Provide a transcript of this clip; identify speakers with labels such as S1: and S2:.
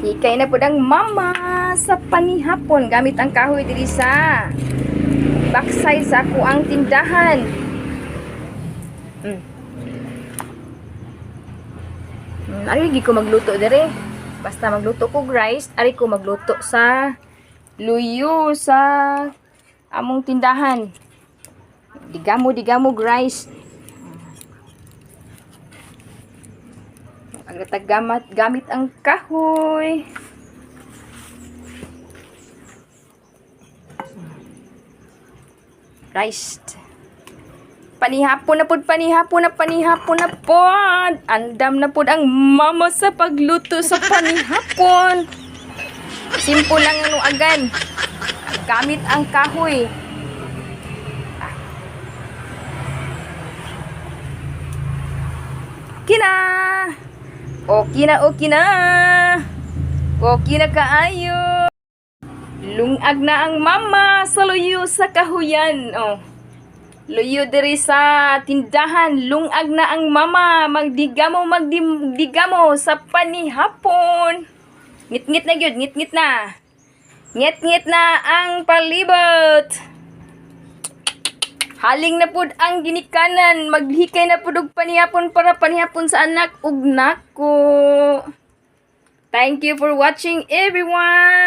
S1: Hikay na pud ang mama sa panihapon gamit ang kahoy diri sa backside sa akoang tindahan. Ari gi ko magluto dire. Basta magluto ko rice, ari ko magluto sa luyo sa among tindahan. Digamo digamo rice. Agratag gamat gamit ang kahoy. Rice. Panihapon na pud, panihapon na, panihapon na pod. Andam na pud ang mama sa pagluto sa panihapon. Simple lang ang nuagan. Gamit ang kahoy. Ah. Kina! Okay na, okay na! Okay na kaayo! Lungag na ang mama sa luyo sa kahuyan. Oh. Luyo diri sa tindahan, lungag na ang mama, magdigamo, magdigamo sa panihapon. Ngit-ngit na gyud, ngit-ngit na. Ngit-ngit na ang palibot. Haling na pud ang ginikanan, maghikay na pud og panihapon para panihapon sa anak ug nako. Thank you for watching, everyone.